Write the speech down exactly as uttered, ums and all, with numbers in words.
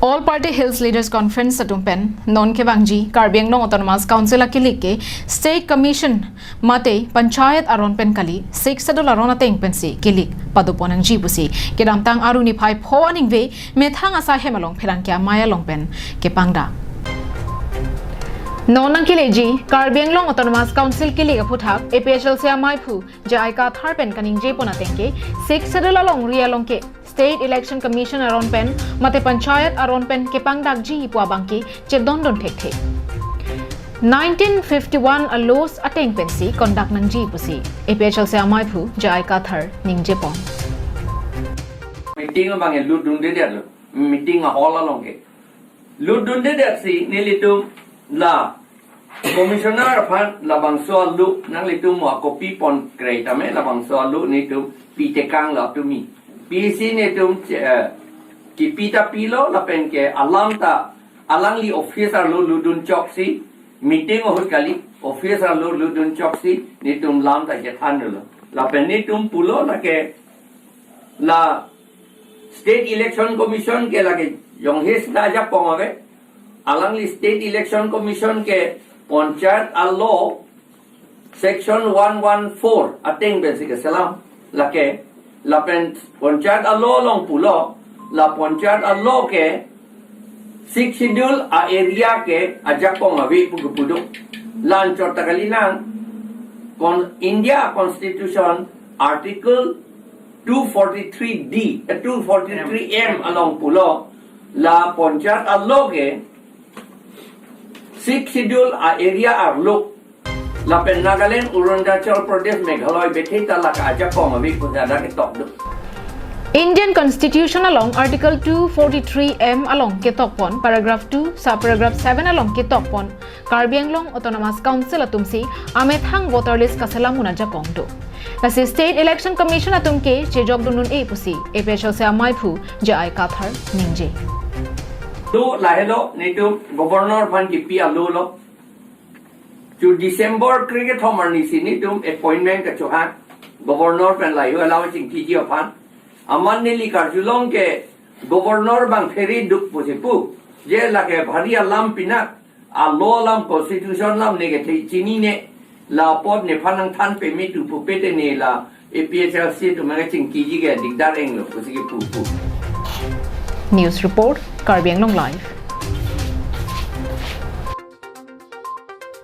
All Party Hills Leaders Conference atum pen non kevangji Karbi Anglong Autonomous Council akilik ke State Commission mate Panchayat aron pen kali, Sixth Schedule aron ateng pensi kilik padopon nangji pusi kedamtang Aru niphai pho aningve methang asai hem along pherangke amei along pen kepangdak. Non nangkeleji Karbi Anglong Autonomous Council kilik aphuthak A P H L C amaiphu J I Kathar pen kaningjepon ateng ke Sixth Schedule alongri along ke State Election Commission aron pen mate Panchayat aron pen kepangdakji pu abang ke chedondon thekthe. Nineteen fifty-one a-laws ateng pensi conduct nangji pusi A P H L C amaiphu J I Kathar ningjepon. Meeting abang e lutdunde detlo. Meeting a-hall along ke lutdunde detsi nelitum la commissioner aphan labangso alu nanglitum mo a-copy pon krei tame labangso alu netum pitekang la tumi. Pisi netum eh, kipi ta pilo lapen ke alam ta alangli office arlo lutdun choksi, meeting ahut kali, office arlo lutdun choksi netum lam ta kethan dolo. Lapen netum pulo lake la State Election Commission ke lake jonghes ta ajakong ave. Alangli State Election Commission ke Panchayat a-law section one one four ateng pensi keselam lake. Lapen Panchayat a-law along pulo, la Panchayat a-law ke Sixth Schedule a-area ke ajakong ave pu kepu do. La anchot ta kali nang. Kon India Constitution Article two forty-three D, eh, two forty-three M along pulo, la Panchayat a-law ke Sixth Schedule a-area arlo, lapen Nagaland, Arunachal Pradesh, Meghalaya bethe ta lake ajakong ave pusi adak ketok do. Indian Constitution along Article two forty-three M along ketokpon paragraph two sub paragraph seven along ketokpon Karbi Anglong Autonomous Council atumsi amethang voter list kaselam un ajakong do. Lasi State Election Commission atum ke chejokdun un-e pusi A P H L C amaiphu J I Kathar ningje. To lahelo netum governor aphan kipi alu lo. Chu December krekethom arnisi netum appointment kachohang governor pen layu alau chingkiji aphan. Amat neli karjulong ke governor abang phere duk pusi pu. Je lake bhari alam pinak, a-law alam, constitution alam ne kethe chinine, la apot nephan nangthan peme tu pupe te ne la A P H L C atum ke chingkiji ke dikdar englo pusi kepu pu. News report, Karbi Anglong Live.